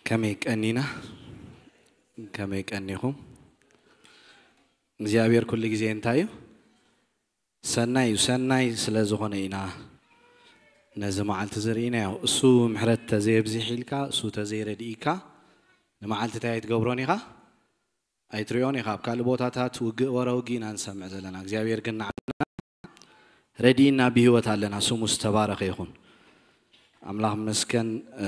ከመይ ቀኒና? ከመይ ቀኒኹም? እግዚኣብሔር ኩሉ ግዜ እንታይ እዩ? ሰናይ እዩ። ሰናይ ስለ ዝኾነ ኢና ነዚ መዓልቲ ዝርኢናዮ። እሱ ምሕረት ተዘየብዚሕ ኢልካ፣ እሱ ተዘይረድኢካ፣ ንመዓልቲ እንታይ ኣይትገብሮን ኢኻ? ኣይትሪኦን ኢኻ። ኣብ ካልእ ቦታታት ውግእ ወረ ውግእ ኢና ንሰምዕ ዘለና። እግዚኣብሔር ግን ንዓና ረድኢና ብህይወት ኣለና። ስሙ ዝተባረኸ ይኹን። ኣምላኽ መስገን። እ፣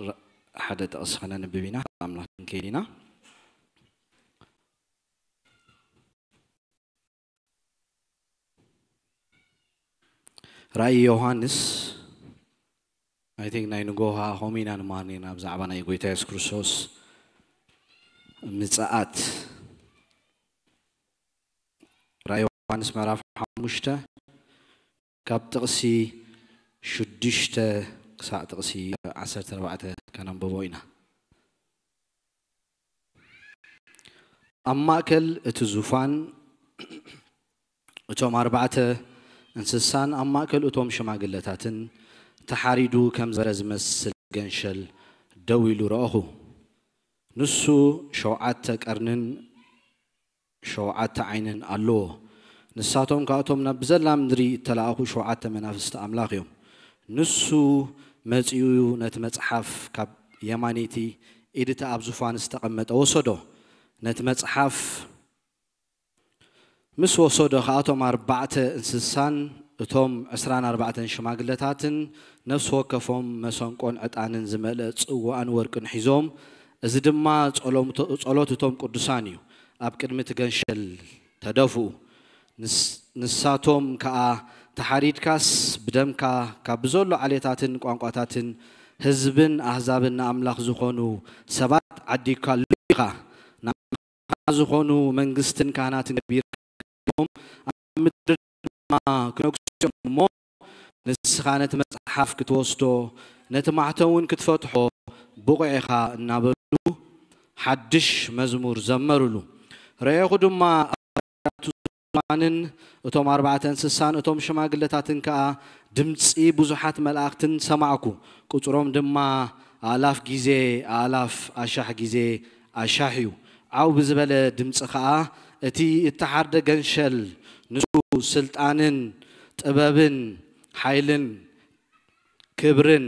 ረ-፣ ሓደ ጥቕሲ ከነንብብ ኢና። ኣምላኽ ክንከይድ ኢና። ራእይ ዮሃንስ፣ I think ናይ ንጎ ኸዓ ከምኡ ኢና ንመሃር ነርና ብዛዕባ ናይ ጎይታ የሱስ ክርስቶስ ምጽኣት። ራእይ ዮሃንስ ምዕራፍ ሓሙሽተ ካብ ጥቕሲ ሽዱሽተ ክሳዕ ጥቕሲ ዓሰርተ ኣርባዕተ ከነንብቦ ኢና። ኣብ ማእከል እቲ ዙፋን እቶም ኣርባዕተ እንስሳን ኣብ ማእከል እቶም ሽማግለታትን ተሓሪዱ ከም ዝበረ ዝመስል ገንሸል ደው ኢሉ ረኣኹ። ንሱ ሸውዓተ ቀርንን ሸውዓተ ዓይንን ኣለዎ። ንሳቶም ከኣ እቶም ናብ ብዘላ ምድሪ እተላእኹ ሸውዓተ መናፍስቲ ኣምላኽ እዮም። ንሱ መጺኡ ነቲ መጽሓፍ ካብ የማነይቲ ኢድ እቲ ኣብ ዙፋን ዝተቐመጠ ወሰዶ። ነቲ መጽሓፍ ምስ ወሰዶ ከኣ እቶም ኣርባዕተ እንስሳን እቶም ዕስራን ኣርባዕተን ሽማግለታትን ነፍሲ ወከፎም መሰንቆን ዕጣንን ዝመልአ ጽዋእን ወርቅን ሒዞም፣ እዚ ድማ ጸሎም-፣ ጸሎት እቶም ቅዱሳን እዩ፣ ኣብ ቅድሚ እቲ ገንሸል ተደፍኡ። ንስ-፣ ንሳቶም ከኣ፣ "ተሓሪድካስ ብደምካ ካብ ብዘሎ ዓሌታትን ቋንቋታትን ህዝብን ኣህዛብን ንኣምላኽ ዝኾኑ ሰባት ዓዲግካ ኣሎ ኢኻ። ንኣምላኽ ዝኾኑ መንግስትን ካህናትን ገቢርካ ኣብ ምድሪ ድማ ክነግሱ እዮም እሞ፣ ንስኻ ነቲ መጽሓፍ ክትወስዶ፣ ነቲ ማሕተም እውን ክትፈትሖ ብቑዕ ኢኻ" እናበሉ ሓድሽ መዝሙር ዘመሩሉ። ረኤኹ ድማ፣ ኣብቲ ዙፋንን እቶም ኣርባዕተ እንስሳን እቶም ሽማግለታትን ከኣ ድምጺ ብዙሓት መላእኽትን ሰማዕኩ። ቁጽሮም ድማ ኣእላፍ ግዜ ኣእላፍ ኣሻሕ ግዜ ኣሻሕ እዩ። ዓው ብዝበለ ድምጺ ኸኣ እቲ እተሓርደ ገንሸል፣ ንሱ ስልጣንን ጥበብን ሓይልን ክብርን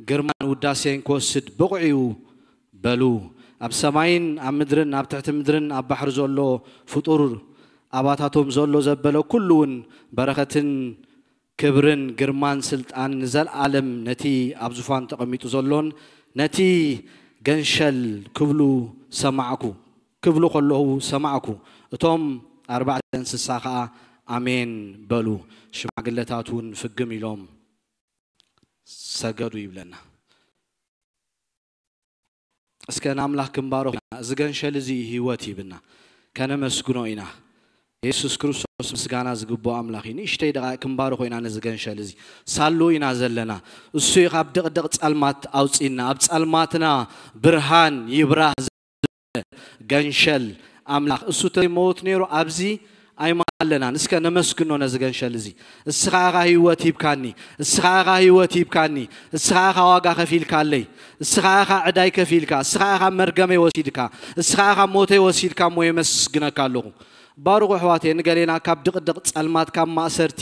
ግርማን ውዳሴን ክወስድ ብቑዕ እዩ በሉ። ኣብ ሰማይን ኣብ ምድርን ኣብ ትሕቲ ምድርን ኣብ ባሕሪ ዘሎ ፍጡር፣ ኣባታቶም ዘሎ ዘበለ ኩሉ እውን በረኸትን ክብርን ግርማን ስልጣን ንዘለኣለም ነቲ ኣብ ዙፋን ተቐሚጡ ዘሎን ነቲ ገንሸል ክብሉ ሰማዕኩ፣ ክብሉ ከለዉ ሰማዕኩ። እቶም ኣርባዕተ እንስሳ ኸኣ ኣሜን በሉ። ሽማግለታት እውን ፍግም ኢሎም ሰገዱ ይብለና። እስከ ንኣምላኽ ክንባርኽ ኢና። እዚ ገንሸል እዚ ህይወት ይብና። ከነመስግኖ ኢና። የሱስ ክርስቶስ ምስጋና ዝግብኦ ኣምላኽ እዩ። ንእሽተይ ደቓ ክንባርኾ ኢና ነዚ ገንሸል እዚ። ሳሉ ኢና ዘለና። እሱ እዩ ካብ ድቕድቕ ጸልማት ኣውጺእና። ኣብ ጸልማትና ብርሃን ይብራህ ገንሸል ኣምላኽ። እሱ ተይመውት ነይሩ ኣብዚ ኣይምሃለናን። እስከ ነመስግኖ ነዚ ገንሸል እዚ። እስኻ ኢኻ ህይወት ሂብካኒ። እስኻ ኢኻ ህይወት ሂብካኒ። እስኻ ኢኻ ዋጋ ከፊልካለይ። እስኻ ኢኻ ዕዳይ ከፊልካ። እስኻ ኢኻ መርገመይ ወሲድካ። እስኻ ኢኻ ሞተይ ወሲድካ እሞ የመስግነካ ኣለኹ። ባርኹ ኣሕዋተይ፣ ንገሌና ካብ ድቕድቕ ጸልማት፣ ካብ ማእሰርቲ፣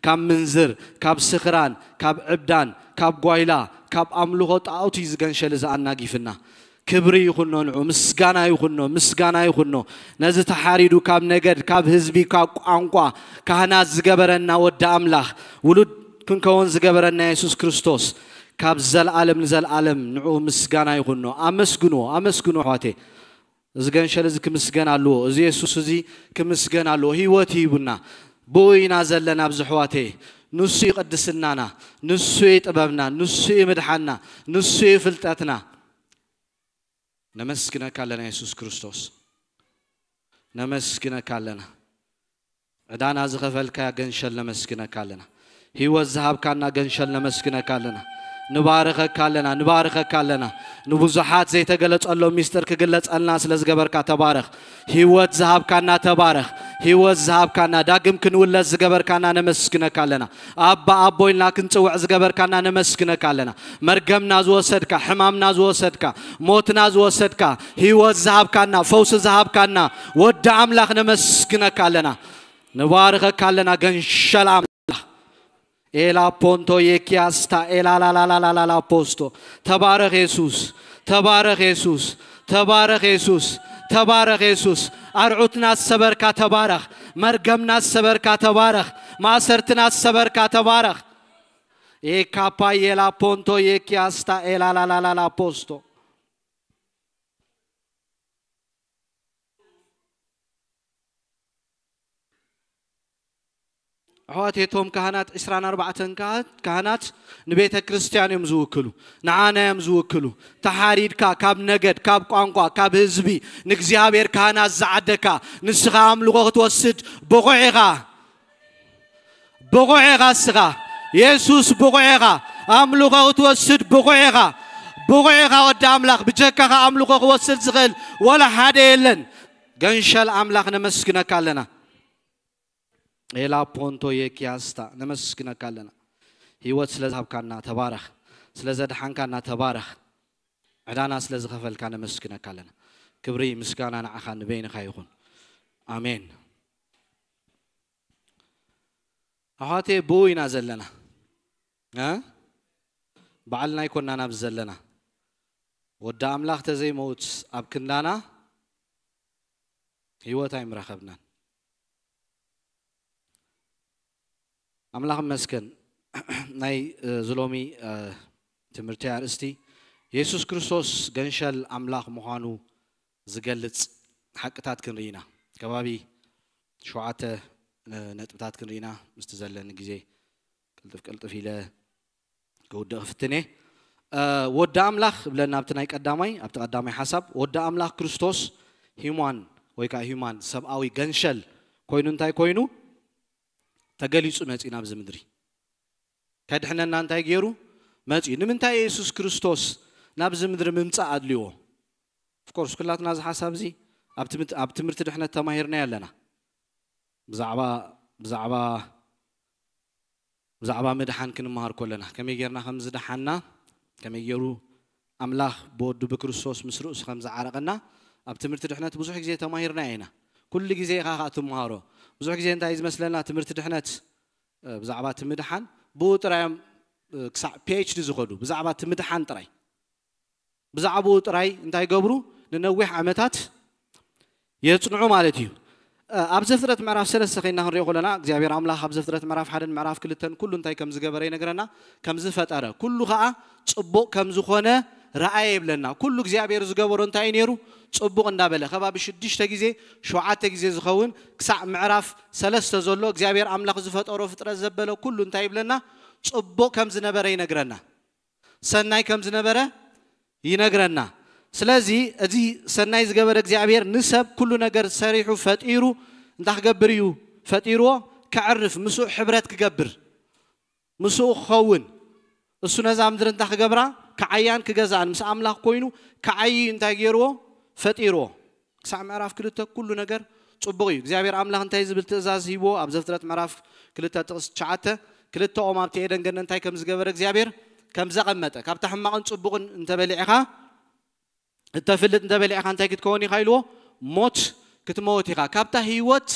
ካብ ምንዝር፣ ካብ ስኽራን፣ ካብ ዕብዳን፣ ካብ ጓይላ፣ ካብ ኣምልኾ ጣኦት እዩ ዝገንሸል እዚ ኣናጊፍና። ክብሪ ይኹኖ ንዑ፣ ምስጋና ይኹኖ፣ ምስጋና ይኹኖ። ነዚ ተሓሪዱ ካብ ነገድ፣ ካብ ህዝቢ፣ ካብ ቋንቋ ካህናት ዝገበረና ወዲ ኣምላኽ፣ ውሉድ ክንከውን ዝገበረና የሱስ ክርስቶስ፣ ካብ ዘለኣለም ንዘለኣለም ንዑ ምስጋና ይኹኖ። ኣመስግንዎ፣ ኣመስግንዎ ኣሕዋተይ። እዚ ገንሸል እዚ ክምስገን ኣለዎ። እዚ የሱስ እዚ ክምስገን ኣለዎ። ህይወት ሂቡና። ብኡ ኢና ዘለና ኣብዚ ኣሕዋተይ። ንሱ እዩ ቅድስናና፣ ንሱ እዩ ጥበብና፣ ንሱ እዩ ምድሓንና፣ ንሱ እዩ ፍልጠትና። ነመስግነካ ኣለና የሱስ ክርስቶስ። ነመስግነካ ኣለና። ዕዳና ዝኸፈልካ ገንሸል ነመስግነካ ኣለና። ህይወት ዝሃብካና ገንሸል ነመስግነካ ኣለና። ንባርኸካ ኣለና፣ ንባርኸካ ኣለና። ንብዙሓት ዘይተገለጸሎም ሚስጥር ክግለጸልና ስለ ዝገበርካ ተባረኽ። ህይወት ዝሃብካና ተባረኽ። ህይወት ዝሃብካና፣ ዳግም ክንውለድ ዝገበርካና ነመስግነካ ኣለና። ኣባ ኣቦ ኢልና ክንጽውዕ ዝገበርካና ነመስግነካ ኣለና። መርገምና ዝወሰድካ፣ ሕማምና ዝወሰድካ፣ ሞትና ዝወሰድካ፣ ህይወት ዝሃብካና፣ ፈውሲ ዝሃብካና ወዲ ኣምላኽ ነመስግነካ ኣለና። ንባርኸካ ኣለና ገንሸል ኣምላኽ። ኤላ ፖንቶ የኪያስታ ኤላላላላላላ ፖስቶ። ተባረኽ የሱስ፣ ተባረኽ የሱስ፣ ተባረኽ የሱስ፣ ተባረኽ የሱስ። ኣርዑትና ዝሰበርካ ተባረኽ። መርገምና ዝሰበርካ ተባረኽ። ማእሰርትና ዝሰበርካ ተባረኽ። ኤካፓ የላ ፖንቶ የኪያስታ ኤላላላላላ ፖስቶ። ኣሕዋት፣ እቶም ካህናት፣ ዕስራን ኣርባዕተን ካህናት ንቤተ ክርስቲያን እዮም ዝውክሉ፣ ንዓና እዮም ዝውክሉ። ተሓሪድካ ካብ ነገድ፣ ካብ ቋንቋ፣ ካብ ህዝቢ ንእግዚኣብሔር ካህናት ዝዓደካ፣ ንስኻ ኣምልኾ ክትወስድ ብቑዕ ኢኻ። ብቑዕ ኢኻ እስኻ። የሱስ ብቑዕ ኢኻ። ኣምልኾ ክትወስድ ብቑዕ ኢኻ። ብቑዕ ኢኻ ወዲ ኣምላኽ። ብጀካኻ ኣምልኾ ክወስድ ዝኽእል ወላ ሓደ የለን። ገንሸል ኣምላኽ ነመስግነካ ኣለና። ኤላ ፖንቶ የኪያስታ ነመስግነካ ኣለና። ህይወት ስለ ዝሃብካና ተባረኽ። ስለ ዘድሓንካና ተባረኽ። ዕዳና ስለ ዝኸፈልካ ነመስግነካ ኣለና። ክብሪ ምስጋና ንዓኻ ንበይንኻ ይኹን። ኣሜን። ኣሕዋተይ ብኡ ኢና ዘለና። እ? ባዕልና ኣይኮናን ኣብዚ ዘለና። ወዲ ኣምላኽ ተዘይመውት ኣብ ክንዳና ህይወት ኣይምረኸብናን። ኣምላኽ ይመስገን። ናይ፣ እ፣ ዝሎሚ፣ እ፣ ትምህርቲ ኣርእስቲ የሱስ ክርስቶስ ገንሸል ኣምላኽ ምዃኑ ዝገልጽ ሓቅታት ክንርኢ ኢና። ከባቢ ሸውዓተ፣ እ፣ ነጥብታት ክንርኢ ኢና። ምስቲ ዘለኒ ግዜ ቅልጥፍ ቅልጥፍ ኢለ ክውድእ ክፍትን እየ። እ፣ ወዲ ኣምላኽ ብለና ኣብቲ ናይ ቀዳማይ፣ ኣብቲ ቀዳማይ ሓሳብ ወዲ ኣምላኽ ክርስቶስ ሂማን ወይ ከዓ ሂማን ሰብኣዊ ገንሸል ኮይኑ እንታይ ኮይኑ ተገሊጹ መጺኡ ናብዚ ምድሪ። ከድሕነና እንታይ ገይሩ መጺኡ? ንምንታይ የሱስ ክርስቶስ ናብዚ ምድሪ ምምጻእ ኣድልዎ? ኦፍኮርስ ኩላትና እዚ ሓሳብ እዚ ኣብ ትምህርቲ፣ ኣብ ትምህርቲ ድሕነት ተማሂርናዮ ኣለና። ብዛዕባ፣ ብዛዕባ፣ ብዛዕባ ምድሓን ክንመሃር ከለና ከመይ ጌርና ከም ዝደሓና፣ ከመይ ገይሩ ኣምላኽ ብወዱ ብክርስቶስ ምስ ርእሱ ከም ዝዓረቐና ኣብ ትምህርቲ ድሕነት ብዙሕ ግዜ ተማሂርናዮ ኢና። ኩሉ ግዜ ኢኻ ኸኣ ትመሃሮ። ብዙሕ ግዜ እንታይ እዩ ዝመስለና ትምህርቲ ድሕነት፣ እ፣ ብዛዕባ እቲ ምድሓን ብኡ ጥራይ እዮም፣ እ፣ ክሳዕ ፒ ኤች ዲ ዝኸዱ ብዛዕባ እቲ ምድሓን ጥራይ። ብዛዕባኡ ጥራይ እንታይ ይገብሩ? ንነዊሕ ዓመታት የጽንዑ ማለት እዩ። እ፣ ኣብ ዘፍጥረት ምዕራፍ ሰለስተ ኸይና ክንሪኦ ከለና እግዚኣብሔር ኣምላኽ ኣብ ዘፍጥረት ምዕራፍ ሓደን ምዕራፍ ክልተን ኩሉ እንታይ ከም ዝገበረ ይነግረና፣ ከም ዝፈጠረ፣ ኩሉ ኸኣ ጽቡቕ ከም ዝኾነ ረኣየ ይብለና። ኩሉ እግዚኣብሔር ዝገበሮ እንታይ እዩ ነይሩ? ጽቡቕ እንዳበለ ከባቢ ሽዱሽተ ግዜ፣ ሸውዓተ ግዜ ዝኸውን ክሳዕ ምዕራፍ ሰለስተ ዘሎ እግዚኣብሔር ኣምላኽ ዝፈጠሮ ፍጥረት ዘበለ ኩሉ እንታይ ይብለና? ጽቡቕ ከም ዝነበረ ይነግረና። ሰናይ ከም ዝነበረ ይነግረና። ስለዚ እዚ ሰናይ ዝገበረ እግዚኣብሔር ንሰብ ኩሉ ነገር ሰሪሑ ፈጢሩ እንታይ ክገብር እዩ ፈጢርዎ? ከዕርፍ፣ ምስኡ ሕብረት ክገብር፣ ምስኡ ክኸውን፣ እሱ ነዛ ምድሪ እንታይ ክገብራ? ክዓያን ክገዛእን፣ ምስ ኣምላኽ ኮይኑ ክዓይ እንታይ ገይርዎ? ፈጢርዎ። ክሳዕ ምዕራፍ ክልተ ኩሉ ነገር ጽቡቕ እዩ። እግዚኣብሔር ኣምላኽ እንታይ ዝብል ትእዛዝ ሂብዎ? ኣብ ዘፍጥረት ምዕራፍ ክልተ ጥቕሲ ትሽዓተ፣ ክልተኦም ኣብቲ ኤደን ገነት እንታይ ከም ዝገበረ እግዚኣብሔር ከም ዘቐመጠ፣ ካብታ ሕማቕን ጽቡቕን እንተበሊዕኻ፣ እተፍልጥ እንተበሊዕኻ እንታይ ክትከውን ኢኻ ኢልዎ? ሞት ክትመውት ኢኻ። ካብታ ህይወት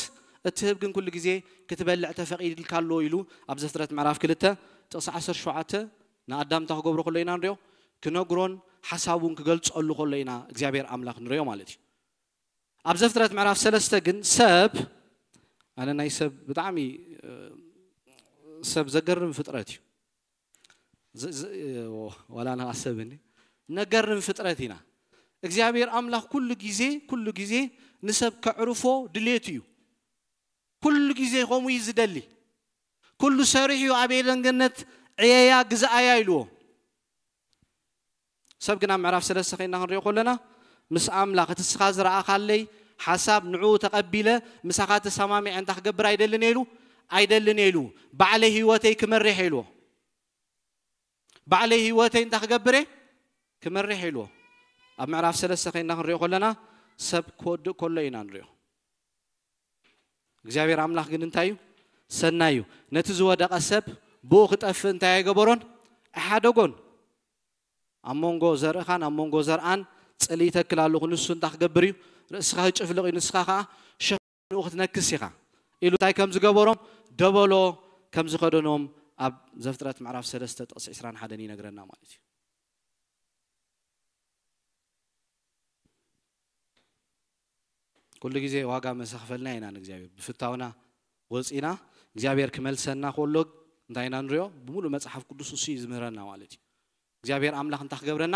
እትህብ ግን ኩሉ ግዜ ክትበልዕ ተፈቒድልካ ኣሎ ኢሉ ኣብ ዘፍጥረት ምዕራፍ ክልተ ጥቕሲ ዓሰርተ ሸውዓተ ንኣዳም እንታይ ክገብሮ ከሎ ኢና ንሪኦ? ክነግሮን ሓሳቡን ክገልጸሉ ከሎ ኢና እግዚኣብሔር ኣምላኽ ንሪኦ ማለት እዩ። ኣብ ዘፍጥረት ምዕራፍ ሰለስተ ግን ሰብ፣ ኣነ ናይ ሰብ ብጣዕሚ፣ እ፣ ሰብ ዘገርም ፍጥረት እዩ። ዝ-፣ ዝ-፣ እ፣ ዋላ ንኻ ሰብ እንዲ ነገርም ፍጥረት ኢና። እግዚኣብሔር ኣምላኽ ኩሉ ግዜ፣ ኩሉ ግዜ ንሰብ ከዕርፎ ድሌቱ እዩ። ኩሉ ግዜ ከምኡ እዩ ዝደሊ። ኩሉ ሰሪሑ እዩ ኣብ ኤደን ገነት ዕየያ ግዝኣያ ኢልዎ። ሰብ ግን ኣብ ምዕራፍ ሰለስተ ኸይና ክንሪኦ ከለና፣ ምስ ኣምላኽ፣ እቲ እስኻ ዝረኣኻለይ ሓሳብ ንዕኡ ተቐቢለ ምሳኻ ተሰማሚዐ እንታይ ክገብር ኣይደልን እየ ኢሉ? ኣይደልን እየ ኢሉ። ባዕለይ ህይወተይ ክመርሕ እየ ኢልዎ። ባዕለይ ህይወተይ እንታይ ክገብር እየ? ክመርሕ እየ ኢልዎ። ኣብ ምዕራፍ ሰለስተ ኸይና ክንሪኦ ከለና፣ ሰብ ክወድቕ ከሎ ኢና ንሪኦ። እግዚኣብሔር ኣምላኽ ግን እንታይ እዩ? ሰናይ እዩ። ነቲ ዝወደቐ ሰብ ብኡ ክጠፍእ እንታይ ኣይገበሮን? ኣይሓደጎን። ኣብ መንጎ ዘርእኻን ኣብ መንጎ ዘርኣን ጽልኢ ይተክል ኣለኹ። ንሱ እንታይ ክገብር እዩ? ርእስኻ ክጭፍልቕ እዩ፣ ንስኻ ኸዓ ሸኽንኡ ክትነክስ ኢኻ ኢሉ እንታይ ከም ዝገበሮም፣ ደበሎ ከም ዝኸደኖም ኣብ ዘፍጥረት ምዕራፍ ሰለስተ ጥቕሲ ዕስራን ሓደን ይነግረና ማለት እዩ። ኩሉ ግዜ ዋጋ መሰኽፈልና ኢና ንእግዚኣብሔር። ብፍታውና ወፂና እግዚኣብሔር ክመልሰና ከሎ እንታይ ኢና ንሪኦ? ብምሉእ መፅሓፍ ቅዱስ እሱ እዩ ዝምህረና ማለት እዩ። እግዚኣብሔር ኣምላኽ እንታይ ክገብረና?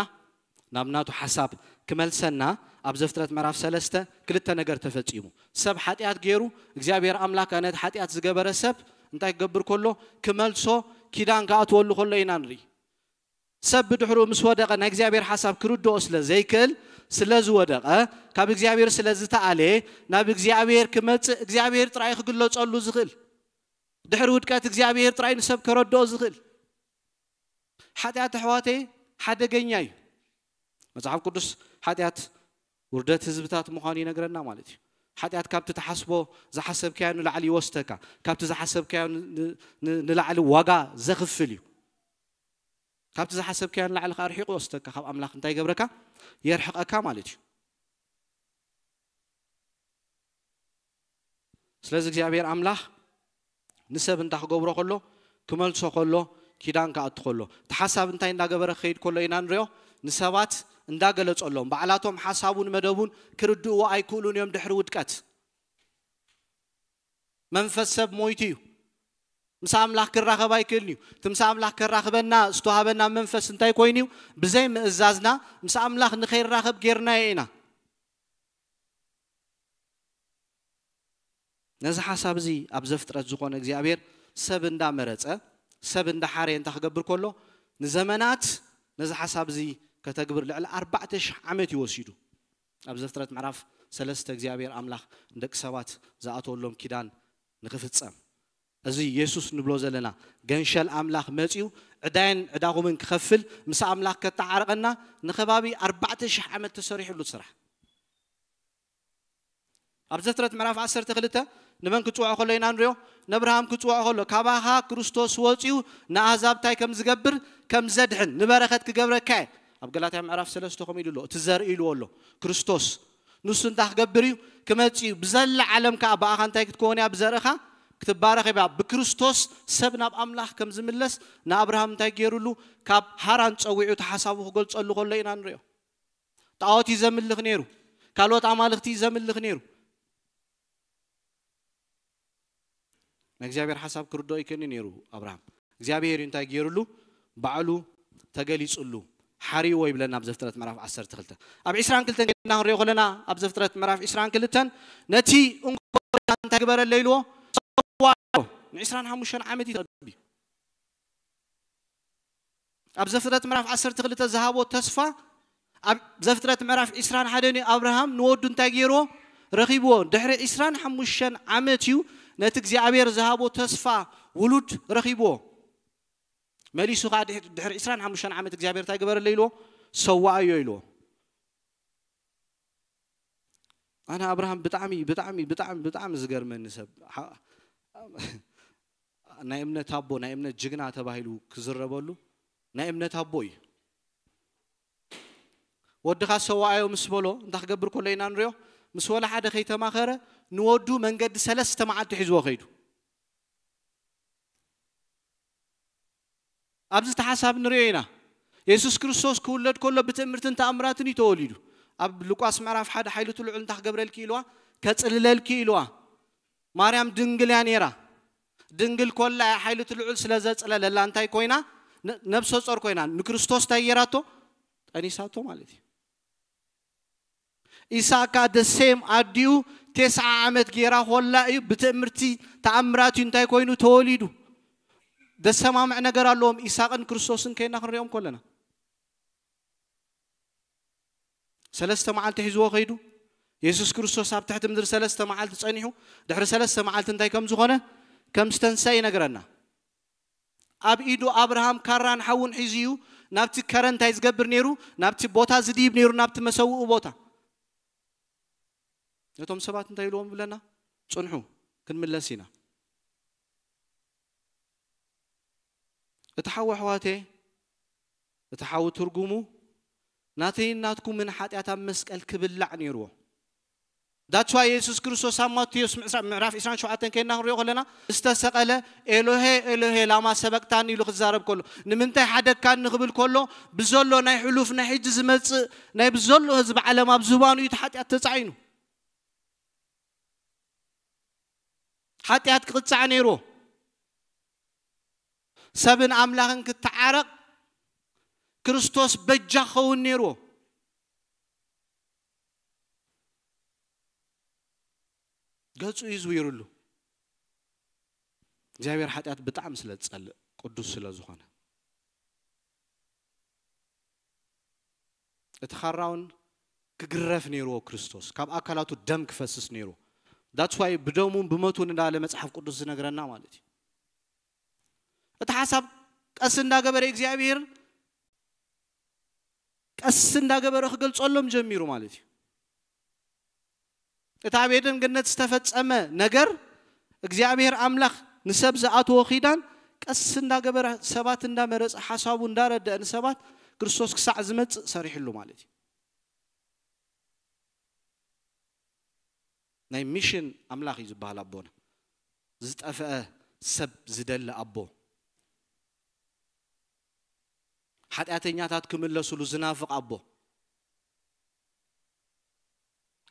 ናብ ናቱ ሓሳብ ክመልሰና ኣብ ዘፍጥረት ምዕራፍ ሰለስተ ክልተ ነገር ተፈጺሙ። ሰብ ሓጢኣት ገይሩ እግዚኣብሔር ኣምላኽ ነቲ ሓጢኣት ዝገበረ ሰብ እንታይ ክገብር ከሎ? ክመልሶ፣ ኪዳን ክኣትወሉ ከሎ ኢና ንርኢ። ሰብ ብድሕሩ ምስ ወደቐ ናይ እግዚኣብሔር ሓሳብ ክርድኦ ስለ ዘይክእል፣ ስለ ዝወደቐ፣ ካብ እግዚኣብሔር ስለ ዝተኣለ፣ ናብ እግዚኣብሔር ክመጽእ እግዚኣብሔር ጥራይ ክግለጸሉ ዝኽእል፣ ድሕሪ ውድቀት እግዚኣብሔር ጥራይ ንሰብ ከረድኦ ዝኽእል። ሓጢኣት ኣሕዋተይ ሓደገኛ እዩ። መጽሓፍ ቅዱስ ሓጢኣት ውርደት ህዝብታት ምዃኑ ይነግረና ማለት እዩ። ሓጢኣት ካብቲ ትሓስቦ ዝሓሰብካዮ ንላዕሊ ይወስደካ፣ ካብቲ ዝሓሰብካዮ ን- ን- ን- ንላዕሊ ዋጋ ዘኽፍል እዩ። ካብቲ ዝሓሰብካዮ ንላዕሊ ከዓ ርሒቑ ይወስደካ፣ ካብ ኣምላኽ እንታይ ይገብረካ? የርሕቐካ ማለት እዩ። ስለዚ እግዚኣብሔር ኣምላኽ ንሰብ እንታይ ክገብሮ ከሎ? ክመልሶ ከሎ፣ ኪዳን ክኣቱ ከሎ፣ እቲ ሓሳብ እንታይ እንዳገበረ ክኸይድ ከሎ ኢና ንሪኦ። ንሰባት እንዳገለጸሎም፣ ባዕላቶም ሓሳቡን መደቡን ክርድእዎ ኣይክእሉን እዮም። ድሕሪ ውድቀት መንፈስ ሰብ ሞይቱ እዩ። ምስ ኣምላኽ ክራኸብ ኣይክእልን እዩ። እቲ ምስ ኣምላኽ ከራኽበና ዝተዋሃበና መንፈስ እንታይ ኮይኑ እዩ? ብዘይ ምእዛዝና ምስ ኣምላኽ ንኸይራኸብ ጌርናዮ ኢና። ነዚ ሓሳብ እዚ ኣብ ዘፍጥረት ዝኾነ እግዚኣብሔር ሰብ እንዳመረጸ፣ ሰብ እንዳሓረየ እንታይ ክገብር ከሎ፣ ንዘመናት ነዚ ሓሳብ እዚ ከተግብር ልዕሊ ኣርባዕተ ሽሕ ዓመት እዩ ወሲዱ። ኣብ ዘፍጥረት ምዕራፍ ሰለስተ እግዚኣብሔር ኣምላኽ ንደቂ ሰባት ዝኣተወሎም ኪዳን ንክፍጸም፣ እዚ የሱስ ንብሎ ዘለና ገንሸል ኣምላኽ መጺኡ ዕዳይን ዕዳኹምን ክኸፍል፣ ምስ ኣምላኽ ከተዓርቐና ንከባቢ ኣርባዕተ ሽሕ ዓመት ተሰሪሕሉ ስራሕ። ኣብ ዘፍጥረት ምዕራፍ ዓሰርተ ክልተ ንመን ክጽውዖ ከሎ ኢና ንሪኦ? ነብርሃም ክጽውዖ ከሎ፣ ካባኻ ክርስቶስ ወጺኡ ንኣህዛብ እንታይ ከም ዝገብር፣ ከም ዘድሕን፣ ንበረኸት ክገብረካ እየ። ኣብ ገላትያ ምዕራፍ ሰለስተ ከምኡ ኢሉ ኣሎ፣ እቲ ዘርኢ ኢልዎ ኣሎ። ክርስቶስ ንሱ እንታይ ክገብር እዩ? ክመጽእ እዩ። ብዘላ ዓለም ከኣ ብኣኻ እንታይ ክትከውን እያ? ብዘርእኻ ክትባረኽ እያ። ብክርስቶስ ሰብ ናብ ኣምላኽ ከም ዝምለስ ንኣብርሃም እንታይ ገይሩሉ? ካብ ሃራን ጸዊዑ እቲ ሓሳቡ ክገልጸሉ ከሎ ኢና ንሪኦ። ጣዖት እዩ ዘምልኽ ነይሩ። ካልኦት ኣማልኽቲ እዩ ዘምልኽ ነይሩ። ናይ እግዚኣብሔር ሓሳብ ክርድኦ ይከኒ ነይሩ ኣብርሃም። እግዚኣብሔር እዩ እንታይ ገይሩሉ? ባዕሉ ተገሊጹሉ፣ ሓሪዎ ይብለና ኣብ ዘፍጥረት ምዕራፍ ዓሰርተ ክልተ። ኣብ ዕስራን ክልተን ጌርና ክንሪኦ ከለና፣ ኣብ ዘፍጥረት ምዕራፍ ዕስራን ክልተን ነቲ እንኮ እንታይ ግበረለይ ኢልዎ? ሰዋዮ። ን ዕስራን ሓሙሽተን ዓመት እዩ ተቐቢሉ። ኣብ ዘፍጥረት ምዕራፍ ዓሰርተ ክልተ ዝሃቦ ተስፋ፣ ኣብ ዘፍጥረት ምዕራፍ ዕስራን ሓደን እዩ ኣብርሃም ንወዱ እንታይ ገይርዎ? ረኺብዎ። ድሕሪ ዕስራን ሓሙሽተን ዓመት እዩ ነቲ እግዚኣብሔር ዝሃቦ ተስፋ ውሉድ ረኺብዎ። መሊሱ ኸዓ ድሕ- ድሕሪ ዕስራን ሓሙሽተን ዓመት እግዚኣብሔር እንታይ ግበረለይ ኢልዎ? ሰዋኣዮ ኢልዎ። ኣነ ኣብርሃም ብጣዕሚ ብጣዕሚ ብጣዕሚ ብጣዕሚ ዝገርመኒ ሰብ፣ ሓ- ናይ እምነት ኣቦ፣ ናይ እምነት ጅግና ተባሂሉ ክዝረበሉ ናይ እምነት ኣቦ እዩ። ወድኻ ሰዋኣዮ ምስ በሎ እንታይ ክገብር ከሎ ኢና ንሪኦ? ምስ ወላ ሓደ ከይተማኸረ ንወዱ መንገዲ ሰለስተ መዓልቲ ሒዝዎ ከይዱ። ኣብዚ እቲ ሓሳብ ንሪኦ ኢና። የሱስ ክርስቶስ ክውለድ ከሎ ብትእምርትን ተኣምራትን እዩ ተወሊዱ። ኣብ ሉቃስ ምዕራፍ ሓደ ሓይሊ እቲ ልዑል እንታይ ክገብረልኪ ኢልዋ? ከጽልለልኪ ኢልዋ። ማርያም ድንግል እያ ነይራ። ድንግል ኮላ እያ ሓይሊ እቲ ልዑል ስለ ዘጽለለላ እንታይ ኮይና? ነ- ነብሰ ጾር ኮይና። ንክርስቶስ እንታይ ገይራቶ? ጠኒሳቶ ማለት እዩ። ኢሳቅ ከኣ the same ኣዲኡ ተስዓ ዓመት ገይራ ኮላ እዩ ብትእምርቲ ተኣምራት እዩ እንታይ ኮይኑ ተወሊዱ። ዘሰማምዕ ነገር ኣለዎም ኢሳቅን ክርስቶስን ከይና ክንሪኦም ከለና። ሰለስተ መዓልቲ ሒዝዎ ከይዱ። የሱስ ክርስቶስ ኣብ ትሕቲ ምድሪ ሰለስተ መዓልቲ ጸኒሑ፣ ድሕሪ ሰለስተ መዓልቲ እንታይ ከም ዝኾነ፣ ከም ዝተንሰአ ይነግረና። ኣብ ኢዱ ኣብርሃም ካራን ሓውን ሒዙ እዩ ናብቲ ከረን እንታይ ዝገብር ነይሩ? ናብቲ ቦታ ዝድይብ ነይሩ፣ ናብቲ መሰውኡ ቦታ። ነቶም ሰባት እንታይ ኢልዎም ይብለና? ጽንሑ፣ ክንምለስ ኢና። እቲ ሓዊ ኣሕዋቴ፣ እቲ ሓዊ ትርጉሙ ናተይን ናትኩምን ሓጢኣት ኣብ መስቀል ክብላዕ ነይርዎ። That's why የሱስ ክርስቶስ ኣብ ማቴዎስ ምዕሳ- ምዕራፍ ዕስራን ሸውዓተን ከይና ክንሪኦ ከለና ዝተሰቐለ ኤሎሄ ኤሎሄ ላማ ሰበቅታኒ ኢሉ ክዛረብ ከሎ ንምንታይ ሓደግካኒ ክብል ከሎ ብዘሎ ናይ ሕሉፍ ናይ ሕጂ ዝመጽእ ናይ ብዘሎ ህዝቢ ዓለም ኣብ ዝባኑ እዩ እቲ ሓጢኣት ተጻዒኑ። ሓጢኣት ክቕጻዕ ነይርዎ። ሰብን ኣምላኽን ክተዓረቕ ክርስቶስ በጃ ክኸውን ነይርዎ። ገጹ እዩ ዝውይርሉ። እግዚኣብሔር ሓጢኣት ብጣዕሚ ስለ ዝጸልእ ቅዱስ ስለ ዝኾነ እቲ ካራውን ክግረፍ ነይርዎ ክርስቶስ ካብ ኣካላቱ ደም ክፈስስ ነይርዎ። That's why ብደሙን ብመቱን እንዳለ መጽሓፍ ቅዱስ ዝነግረና ማለት እዩ። እቲ ሓሳብ ቀስ እንዳገበረ እግዚኣብሔር ቀስ እንዳገበረ ክገልጸሎም ጀሚሩ ማለት እዩ። እቲ ኣብ ኤደን ገነት ዝተፈጸመ ነገር እግዚኣብሔር ኣምላኽ ንሰብ ዝኣትዎ ኪዳን ቀስ እንዳገበረ ሰባት እንዳመረጸ ሓሳቡ እንዳረደአ ንሰባት ክርስቶስ ክሳዕ ዝመጽእ ሰሪሕሉ ማለት እዩ። ናይ ሚሽን ኣምላኽ እዩ ዝበሃል ኣቦና። ዝጠፍአ ሰብ ዝደሊ ኣቦ። ሓጢኣተኛታት ክምለሱሉ ዝናፍቕ ኣቦ።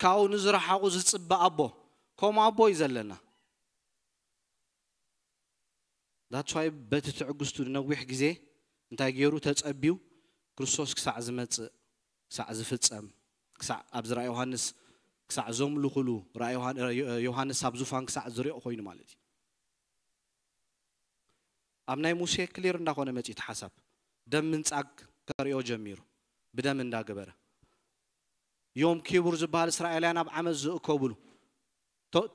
ካብኡ ንዝረሓቑ ዝጽበ ኣቦ። ከምኡ ኣቦ እዩ ዘለና። That's why በቲ ትዕግስቱ ንነዊሕ ግዜ እንታይ ገይሩ ተጸብዩ ክርስቶስ ክሳዕ ዝመጽእ ክሳዕ ዝፍጸም ክሳዕ ኣብዚ ራእይ ዮሃንስ ክሳዕ ዘምልኹሉ ራእይ ዮሃን- ዮሃንስ ኣብ ዙፋን ክሳዕ ዝሪኦ ኮይኑ ማለት እዩ። ኣብ ናይ ሙሴ ክሊር እንዳኾነ መጺኡ እቲ ሓሳብ ደም ምንጻግ ከሪኦ ጀሚሩ ብደም እንዳገበረ ዮም ኪቡር ዝበሃል እስራኤላውያን ኣብ ዓመት ዝእከብሉ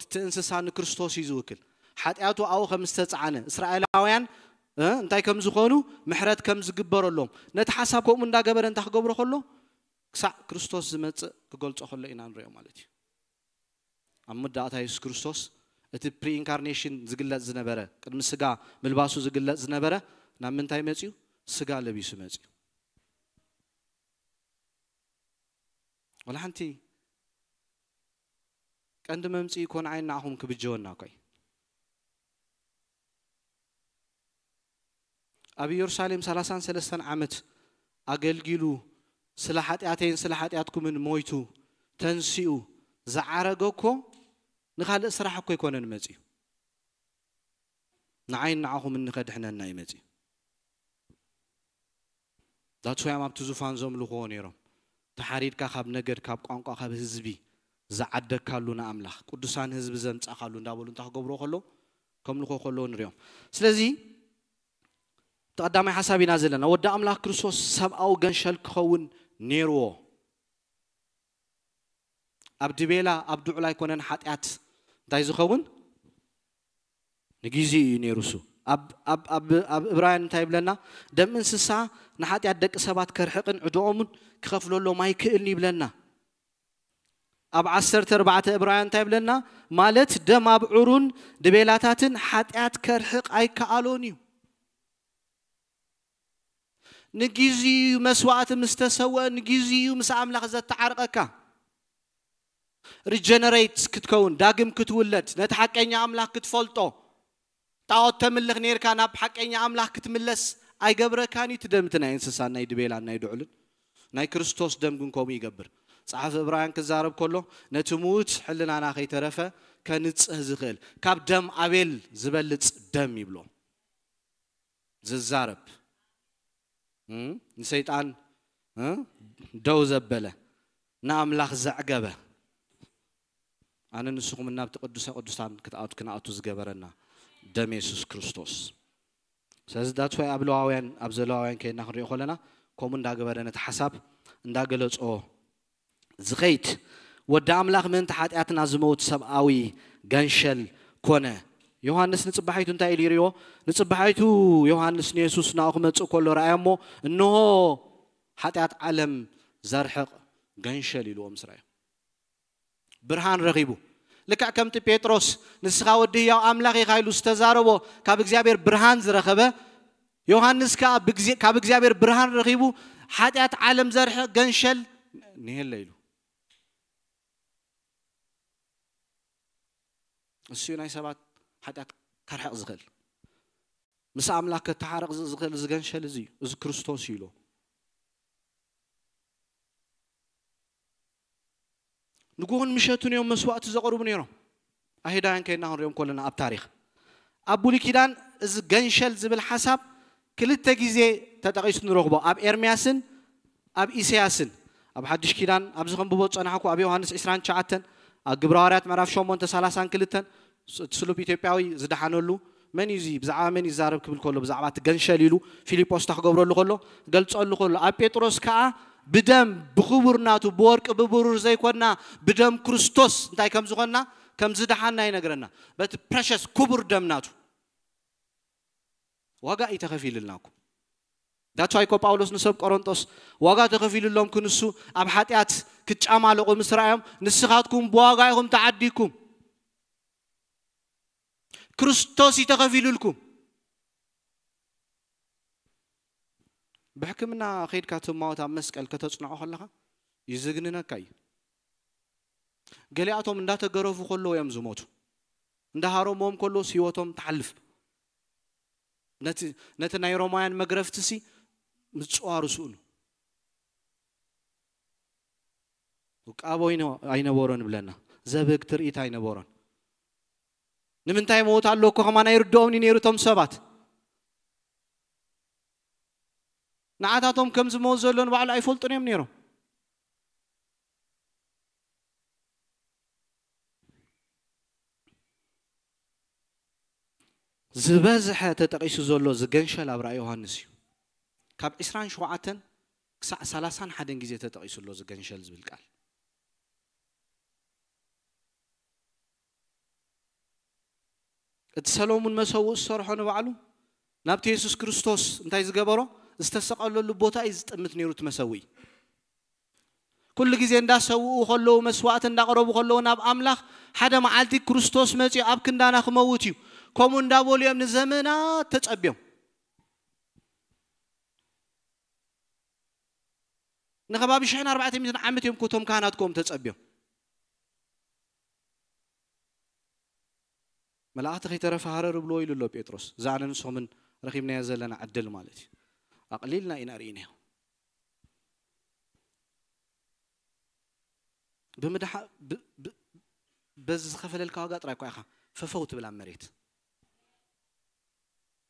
እቲ እንስሳ ንክርስቶስ እዩ ዝውክል። ሓጢኣቱ ኣብኡ ከም ዝተፃዓነ እስራኤላውያን እንታይ ከም ዝኾኑ ምሕረት ከም ዝግበረሎም ነቲ ሓሳብ ከምኡ እንዳገበረ እንታይ ክገብሮ ከሎ ክሳዕ ክርስቶስ ዝመፅእ ክገልፆ ከሎ ኢና ንሪኦ ማለት እዩ። ኣብ መወዳእታ የሱስ ክርስቶስ እቲ ፕሪኢንካርኔሽን ዝግለፅ ዝነበረ ቅድሚ ስጋ ምልባሱ ዝግለፅ ዝነበረ ናብ ምንታይ መፅዩ? ስጋ ለቢሱ መፅዩ። ወላ ሓንቲ ቀንዲ መምፅኢ እኮ ንዓይ ንዓኹም ክብጀወና እኮ እዩ። ኣብ ኢየሩሳሌም ሰላሳን ሰለስተን ዓመት ኣገልጊሉ ስለ ሓጢኣተይን ስለ ሓጢኣትኩምን ሞይቱ ተንሲኡ ዝዓረገ እኮ ንኻልእ ስራሕ እኮ ኣይኮነን መፅዩ። ንዓይን ንዓኹምን ንኸድሕነና እዩ መፅዩ። ዳትስ ዋይ ኣብቲ ዙፋን ዘምልኽዎ ነይሮም። ተሓሪድካ ካብ ነገድ ካብ ቋንቋ ካብ ህዝቢ ዝዓደግካሉ ንኣምላኽ ቅዱሳን ህዝቢ ዘምጻኻሉ እንዳበሉ እንታይ ክገብርዎ ከለዉ ከምልኽዎ ከለዉ ንሪኦም። ስለዚ እቲ ቀዳማይ ሓሳብ ኢና ዘለና ወዲ ኣምላኽ ክርስቶስ ሰብኣዊ ገንሸል ክኸውን ነይርዎ። ኣብ ድቤላ ኣብ ድዑል ኣይኮነን ሓጢኣት እንታይ ዝኸውን ንግዜኡ እዩ ነይሩ እሱ። ኣብ እብራውያን እንታይ ይብለና? ደም እንስሳ ንሓጢኣት ደቂ ሰባት ከርሕቕን ዕድኦምን ክኸፍለሎም ኣይክእልን ይብለና። ኣብ ዓሰርተ ኣርባዕተ እብራውያን እንታይ ይብለና? ማለት ደም ኣብዑሩን ድቤላታትን ሓጢኣት ከርሕቕ ኣይከኣሎን እዩ። ንግዜኡ መስዋእቲ ምስ ተሰወአ ንግዜኡ ምስ ኣምላኽ ዘተዓርቐካ። ሪጀነሬት ክትከውን ዳግም ክትውለድ ነቲ ሓቀኛ ኣምላኽ ክትፈልጦ ጣዖት ተምልኽ ነርካ ናብ ሓቀኛ ኣምላኽ ክትምለስ ኣይገብረካን እዩ። ትደምቲ ናይ እንስሳን ናይ ድቤላን ናይ ድዑልን ናይ ክርስቶስ ደም ግን ከምኡ ይገብር። ጸሓፊ እብራውያን ክዛረብ ከሎ ነቲ ምዉት ሕልናና ከይተረፈ ከንጽህ ዝኽእል ካብ ደም ኣቤል ዝበልጽ ደም ይብሎ። ዝዛረብ ንሰይጣን ደው ዘበለ ንኣምላኽ ዘዕገበ ኣነ ንስኹም እናብቲ ቅዱሰ ቅዱሳን ክትኣቱ ክንኣቱ ዝገበረና ደም የሱስ ክርስቶስ። ስለዚ ዳትስ ዋይ ኣብ ለዋውያን ኣብ ዘለዋውያን ከይድና ክንሪኦ ከለና ከምኡ እንዳገበረ ነቲ ሓሳብ እንዳገለጾ ዝኸይድ ወዲ ኣምላኽ ምእንቲ ሓጢኣትና ዝመውት ሰብኣዊ ገንሸል ኮነ። ዮሃንስ ንጽባሒቱ እንታይ ኢሉ ይርእዮ? ንጽባሒቱ ዮሃንስ ንየሱስ ናኡ ክመጽእ ከሎ ረኣዮ እሞ እንሆ ሓጢኣት ዓለም ዘርሕቕ ገንሸል ኢልዎ ምስ ረኣዮ ብርሃን ረኺቡ ልክዕ ከምቲ ጴጥሮስ ንስኻ ወዲ ህያው ኣምላኽ ኢኻ ኢሉ ዝተዛረቦ ካብ እግዚኣብሔር ብርሃን ዝረኸበ፣ ዮሃንስ ከኣ ብግዜ- ካብ እግዚኣብሔር ብርሃን ረኺቡ ሓጢኣት ዓለም ዘርሕቕ ገንሸል ንየለ ኢሉ። እሱ ናይ ሰባት ሓጢኣት ከርሕቕ ዝኽእል፣ ምስ ኣምላኽ ከተሓርቕ ዝኽእል ዝገንሸል እዚ እዩ፣ እዚ ክርስቶስ እዩ ኢሉ። ንግሆን ምሸቱን እዮም መስዋእቲ ዘቕርቡ ነይሮም። ኣይሁዳውያን ከይና ክንሪኦም ከለና ኣብ ታሪኽ ኣብ ብሉይ ኪዳን እዚ ገንሸል ዝብል ሓሳብ ክልተ ግዜ ተጠቒሱ ንረኽቦ፣ ኣብ ኤርምያስን ኣብ ኢሳያስን። ኣብ ሓድሽ ኪዳን ኣብዚ ከንብቦ ዝጸናሕኩ ኣብ ዮሃንስ ዕስራን ትሽዓተን፣ ኣብ ግብረ ሃዋርያት ምዕራፍ ሸሞንተ ሰላሳን ክልተን፣ እቲ ስሉብ ኢትዮጵያዊ ዝደሓነሉ መን እዩ እዚ? ብዛዕባ መን ይዛረብ ክብል ከሎ፣ ብዛዕባ እቲ ገንሸል ኢሉ ፊልጶስ እታ ክገብረሉ ከሎ፣ ገልጸሉ ከሎ፣ ኣብ ጴጥሮስ ከኣ ብደም ብኽቡር ናቱ፣ ብወርቂ ብብሩር ዘይኮና፣ ብደም ክርስቶስ እንታይ ከም ዝኾና፣ ከም ዝደሓና ይነግረና። በቲ ፕረሸስ ክቡር ደም ናቱ ዋጋ እዩ ተኸፊልልናኩም። ዳትስ ዋይ እኮ ጳውሎስ ንሰብ ቆሮንጦስ ዋጋ ተኸፊልሎም ክንሱ ኣብ ሓጢኣት ክጫማለቑ ምስ ረኣዮም፣ ንስኻትኩም ብዋጋ ኢኹም ተዓዲኩም፣ ክርስቶስ እዩ ተኸፊሉልኩም። ብሕክምና ከይድካ ትማወት ኣብ መስቀል ከተጽንዖ ከለኻ ይዝግንነካ እዩ። ገሊኣቶም እንዳተገረፉ ከለዉ እዮም ዝሞቱ። እንዳሃረምዎም ከለውስ ህይወቶም ትሓልፍ። ነቲ ነቲ ናይ ሮማውያን መግረፍትሲ ምጽዋሩ ስእኑ። ውቃቦ ኣይነ- ኣይነበሮን ይብለና። ዘብህግ ትርኢት ኣይነበሮን። ንምንታይ ሞት ኣሎ እኮ ከማን ኣይርድኦምን እዩ ነይሩ እቶም ሰባት። ንዓታቶም ከም ዝሞት ዘሎ ንባዕሉ ኣይፈልጡን እዮም ነይሮም። ዝበዝሐ ተጠቒሱ ዘሎ ዝገንሸል ኣብ ራእይ ዮሃንስ እዩ። ካብ ዕስራን ሸውዓተን ክሳዕ ሰላሳን ሓደን ግዜ ተጠቒሱ ኣሎ ዝገንሸል ዝብል ቃል። እቲ ሰሎሙን መሰውእ ዝሰርሖ ንባዕሉ ናብቲ የሱስ ክርስቶስ እንታይ ዝገበሮ? ዝተሰቐለሉ ቦታ እዩ ዝጥምት ነይሩ እቲ መሰውኢ። ኩሉ ግዜ እንዳሰውኡ ከለዉ፣ መስዋእቲ እንዳቕረቡ ከለዉ ናብ ኣምላኽ፣ ሓደ መዓልቲ ክርስቶስ መጺኡ ኣብ ክንዳና ክመውት እዩ፣ ከምኡ እንዳበሉ እዮም ንዘመናት ተጸብዮም። ንከባቢ ሽሕን ኣርባዕተ ሚእትን ዓመት እዮም እኮ እቶም ካህናት ከምኡ ተጸብዮም። መላእኽቲ ከይተረፈ ሃረር ብልዎ ኢሉ ኣሎ ጴጥሮስ። እዛ ኣነ ንስኹምን ረኺብናዮ ዘለና ዕድል ማለት እዩ። ኣቕሊልና ኢና ርኢናዮ። ብምድሓ ብ- ብ- በዚ ዝኸፈለልካ ዋጋ ጥራይ እኳ ኢኻ ፈፈው ትብል ኣብ መሬት።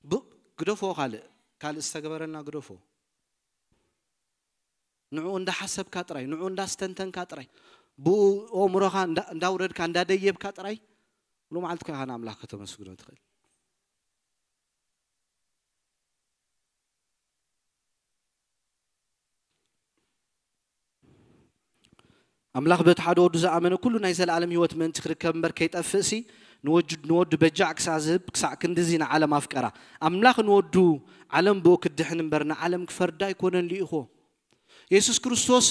ብ- ግደፎ፣ ካልእ ካልእ ዝተገበረልና ግደፎ። ንዕኡ እንዳሓሰብካ ጥራይ፣ ንዕኡ እንዳስተንተንካ ጥራይ፣ ብኡ ኣእምሮኻ እንዳ- እንዳውረድካ እንዳደየብካ ጥራይ፣ ሉ መዓልቲ እኳ ኢኻ ንኣምላኽ ከተመስግኖ ትኽእል። ኣምላኽ በቲ ሓደ ወዱ ዝኣመነ ኩሉ ናይ ዘለኣለም ህይወት ምእንቲ ክርከብ እምበር ከይጠፍእሲ፣ ንወጅ- ንወዱ በጃዕ ክሳዕ ዝህብ ክሳዕ ክንድዚ ንዓለም ኣፍቀራ። ኣምላኽ ንወዱ ዓለም ብኡ ክድሕን እምበር ንዓለም ክፈርዳ ኣይኮነን ልኢኹ። የሱስ ክርስቶስ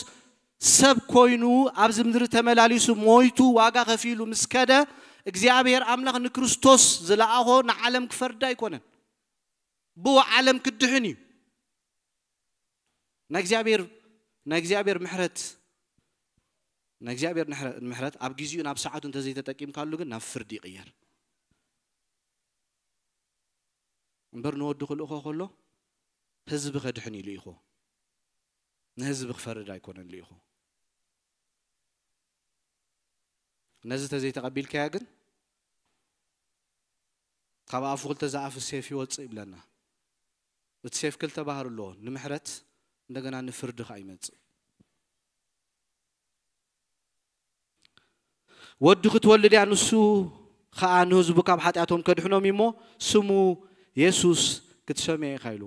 ሰብ ኮይኑ ኣብዚ ምድሪ ተመላሊሱ ሞይቱ ዋጋ ከፊሉ ምስ ከደ፣ እግዚኣብሔር ኣምላኽ ንክርስቶስ ዝለኣኾ ንዓለም ክፈርዳ ኣይኮነን። ብኡ ዓለም ክድሕን እዩ። ናይ እግዚኣብሔር ናይ እግዚኣብሔር ምሕረት ናይ እግዚኣብሔር ንሕረ- ምሕረት ኣብ ግዜኡ ናብ ሰዓቱ እንተዘይተጠቂምካሉ ግን ናብ ፍርዲ ይቕየር። እምበር ንወዱ ክልእኾ ከሎ ህዝቢ ከድሕን እዩ ልኢኹ። ንህዝቢ ክፈርድ ኣይኮነን ልኢኹ። ነዚ ተዘይተቐቢልካያ ግን ካብ ኣፉ ክልተ ዝኣፍ ሴፍ ይወፅእ ይብለና። እቲ ሴፍ ክልተ ባህር ኣለዎ፣ ንምሕረት እንደገና ንፍርዲ ከዓ ይመፅእ። ወዲ ክትወልድ እያ፣ ንሱ ከዓ ንህዝቡ ካብ ሓጢኣቶም ከድሕኖም እዩ እሞ ስሙ የሱስ ክትሰምዮ ኢኻ ኢሉ።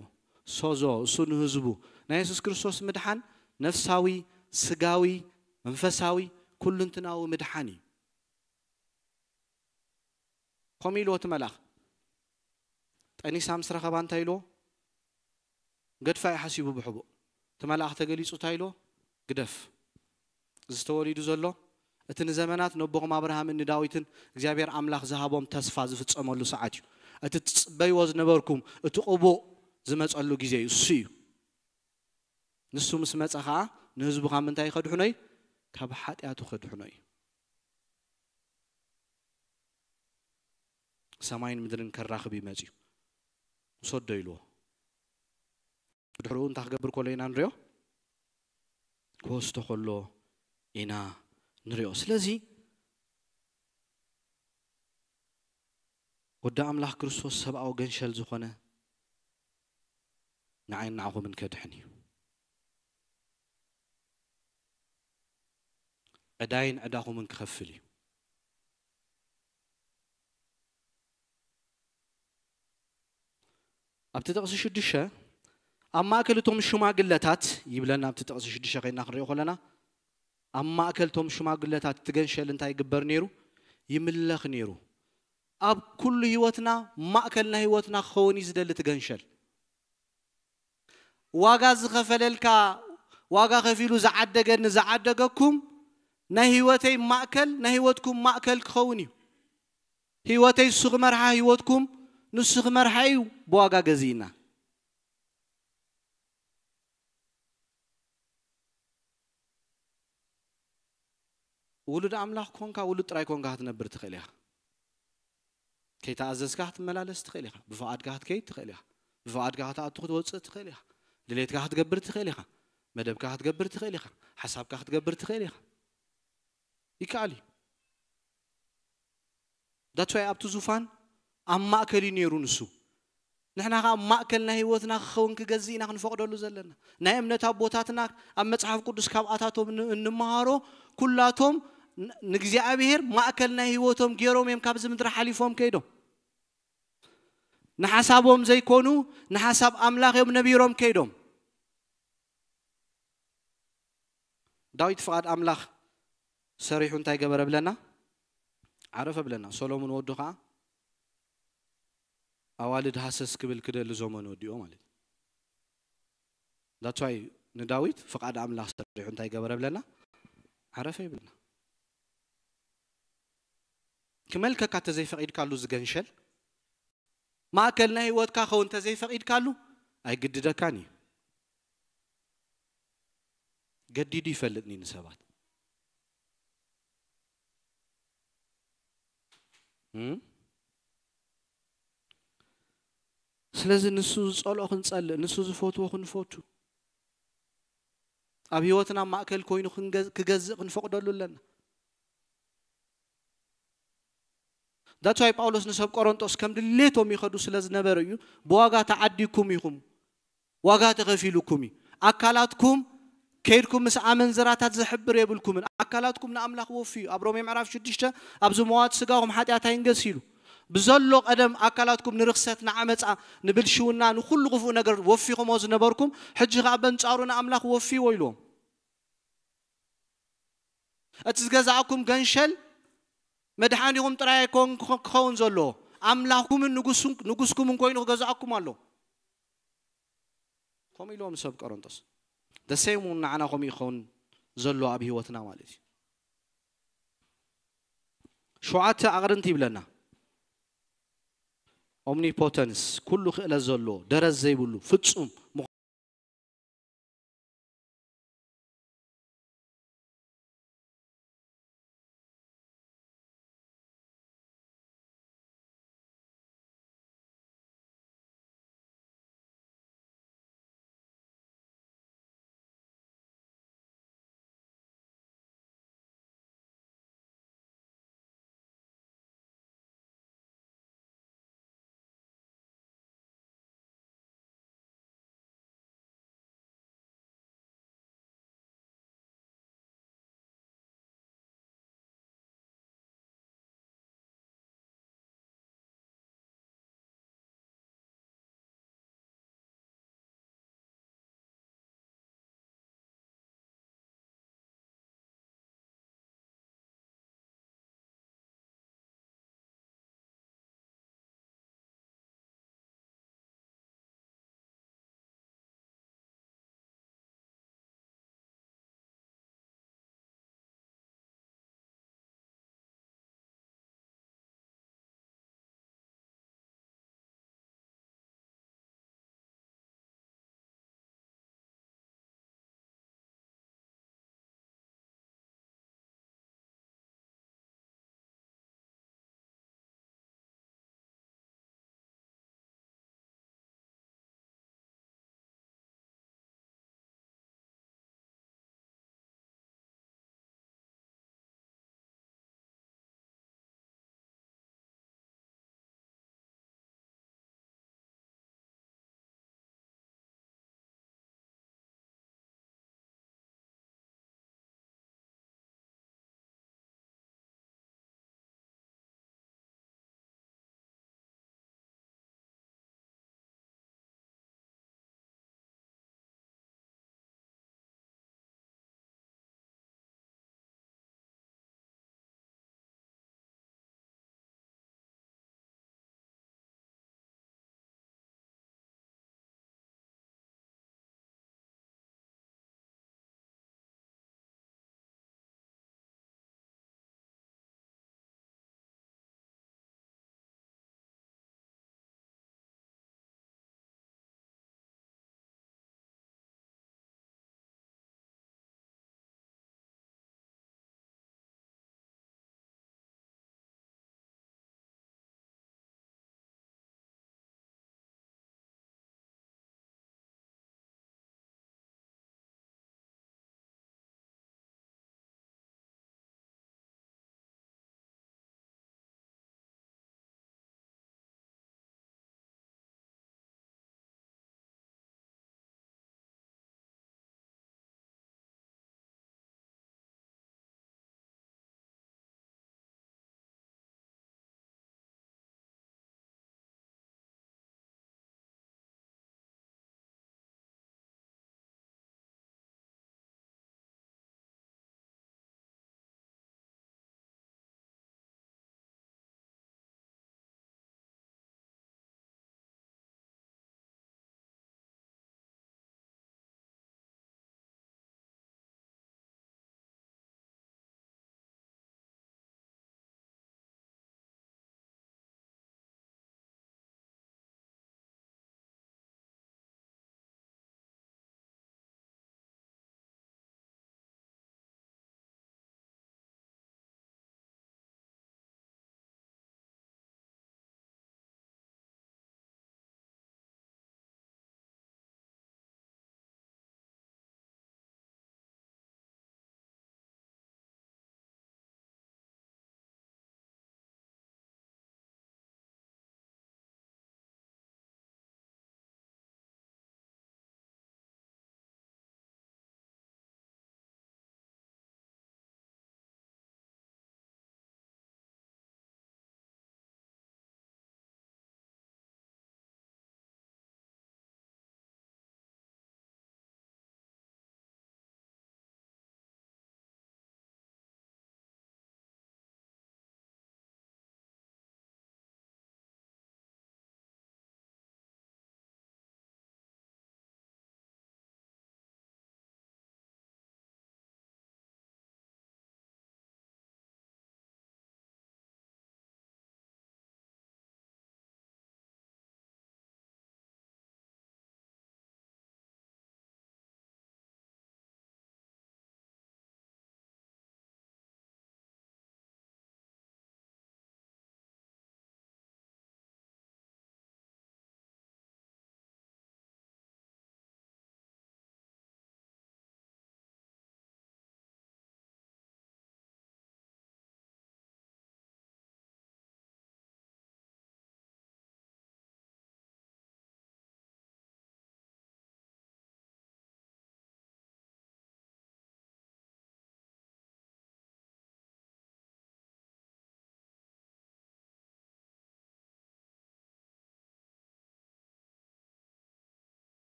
ሶዞ፣ እሱ ንህዝቡ። ናይ የሱስ ክርስቶስ ምድሓን ነፍሳዊ፣ ስጋዊ፣ መንፈሳዊ፣ ኩልንትናዊ ምድሓን እዩ። ከምኡ ኢልዎ እቲ መልኣኽ። ጠኒሳ ምስ ረኸባ እንታይ ኢልዎ? ገድፋ እዩ ሓሲቡ ብሕቡእ። እቲ መልኣኽ ተገሊጹ እንታይ ኢልዎ? ግደፍ። እዚ ተወሊዱ ዘሎ እቲ ንዘመናት ነቦኹም ኣብርሃምን ንዳዊትን እግዚኣብሔር ኣምላኽ ዝሃቦም ተስፋ ዝፍጸመሉ ሰዓት እዩ። እቲ ትጽበይዎ ዝነበርኩም እቲ ቅቡእ ዝመጸሉ ግዜ እዩ፣ እሱ እዩ። ንሱ ምስ መጸ ኸዓ ንህዝቡ ካብ ምንታይ ከድሕኖ እዩ? ካብ ሓጢኣቱ ከድሕኖ እዩ። ሰማይን ምድርን ከራኽብ እዩ መጺኡ። ውሰዶ ኢልዎ። ብድሕሪኡ እንታይ ክገብር ከሎ ኢና ንሪኦ? ክወስዶ ከሎ ኢና ንሪኦ። ስለዚ ወዲ ኣምላኽ ክርስቶስ ሰብኣዊ ገንሸል ዝኾነ ንዓይን ንዓኹምን ከድሕን እዩ። ዕዳይን ዕዳኹምን ክኸፍል እዩ። ኣብቲ ጥቕሲ ሽዱሽተ ኣብ ማእከል እቶም ሽማግለታት ይብለና። ኣብቲ ጥቕሲ ሽዱሽተ ከይና ክንሪኦ ከለና ኣብ ማእከል እቶም ሽማግለታት እቲ ገንሸል እንታይ ይግበር ነይሩ? ይምለኽ ነይሩ። ኣብ ኩሉ ህይወትና ማእከል ናይ ህይወትና ክኸውን እዩ ዝደሊ እቲ ገንሸል። ዋጋ ዝኸፈለልካ፣ ዋጋ ከፊሉ ዝዓደገኒ ዝዓደገኩም ናይ ህይወተይ ማእከል ናይ ህይወትኩም ማእከል ክኸውን እዩ። ህይወተይ ንሱ ክመርሓ፣ ህይወትኩም ንሱ ክመርሓ እዩ ብዋጋ ገዚእና። ውሉድ ኣምላኽ ኮንካ ውሉድ ጥራይ ኮንካ ክትነብር ትኽእል ኢኻ። ከይተኣዘዝካ ክትመላለስ ትኽእል ኢኻ። ብፍቓድካ ክትከይድ ትኽእል ኢኻ። ብፍቓድካ ክትኣቱ ክትወፅእ ትኽእል ኢኻ። ድሌትካ ክትገብር ትኽእል ኢኻ። መደብካ ክትገብር ትኽእል ኢኻ። ሓሳብካ ክትገብር ትኽእል ኢኻ። ይከኣል እዩ። ዳትስ ዋይ ኣብቲ ዙፋን ኣብ ማእከል እዩ ነይሩ ንሱ። ንሕና ኸዓ ኣብ ማእከል ናይ ህይወትና ክኸውን ክገዝእ ኢና ክንፈቕደሉ ዘለና። ናይ እምነት ኣቦታትና ኣብ መጽሓፍ ቅዱስ ካብኣታቶም ን- እንመሃሮ ኩላቶም ን- ንእግዚኣብሔር ማእከል ናይ ህይወቶም ገይሮም እዮም ካብዚ ምድሪ ሓሊፎም ከይዶም። ንሓሳቦም ዘይኮኑ ንሓሳብ ኣምላኽ እዮም ነቢሮም ከይዶም። ዳዊት ፍቓድ ኣምላኽ ሰሪሑ እንታይ ገበረ ብለና? ዓረፈ ብለና። ሶሎሞን ወዱ ኸዓ ኣዋልድ ሃሰስ ክብል ክደሊ ዘመኑ ወዲኦ ማለት እዩ። ዳትስ ዋይ ንዳዊት ፍቓድ ኣምላኽ ሰሪሑ እንታይ ገበረ ብለና? ዓረፈ ይብለና። ክመልከካ ተዘይፈቒድካሉ ዝገንሸል ማእከል ናይ ህይወትካ ኸውን ተዘይፈቒድካሉ ኣይግድደካን እዩ። ገዲዱ ይፈልጥኒ ንሰባት። እም? ስለዚ ንሱ ዝጸልኦ ክንጸልእ፣ ንሱ ዝፈትዎ ክንፈቱ፣ ኣብ ህይወትና ማእከል ኮይኑ ክንገ- ክገዝእ ክንፈቕደሉ ኣለና። ዳትስ ዋይ ጳውሎስ ንሰብ ቆሮንጦስ ከም ድሌቶም ይኸዱ ስለ ዝነበሩ እዩ፣ ብዋጋ ተዓዲኩም ኢኹም፣ ዋጋ ተኸፊሉኩም እዩ። ኣካላትኩም ከይድኩም ምስ ኣመንዝራታት ዘሕብር የብልኩምን። ኣካላትኩም ንኣምላኽ ወፍዩ። ኣብ ሮሜ ምዕራፍ ሽዱሽተ ኣብዚ መዋት ስጋኹም ሓጢኣት ኣይንገስ ኢሉ። ብዘሎ ቀደም ኣካላትኩም ንርኽሰት፣ ንዓመፃ፣ ንብልሽውና፣ ንኹሉ ክፉእ ነገር ወፊኹሞ ዝነበርኩም፣ ሕጂ ኸዓ በንጻሩ ንኣምላኽ ወፍይዎ ኢልዎም። እቲ ዝገዛእኩም ገንሸል መድሓኒኹም ጥራይ ኣይኮን ክኸውን ዘለዎ፣ ኣምላኽኩምን ንጉስን- ንጉስኩምን ኮይኑ ክገዛእኩም ኣሎ። ከምኡ ኢልዎም ሰብ ቆሮንቶስ። The same እውን ንዓና ከምኡ ይኸውን ዘሎ ኣብ ህይወትና ማለት እዩ። ሸውዓተ ኣቕርንቲ ይብለና። ኦምኒፖተንስ፣ ኩሉ ክእለት ዘለዎ፣ ደረት ዘይብሉ፣ ፍጹም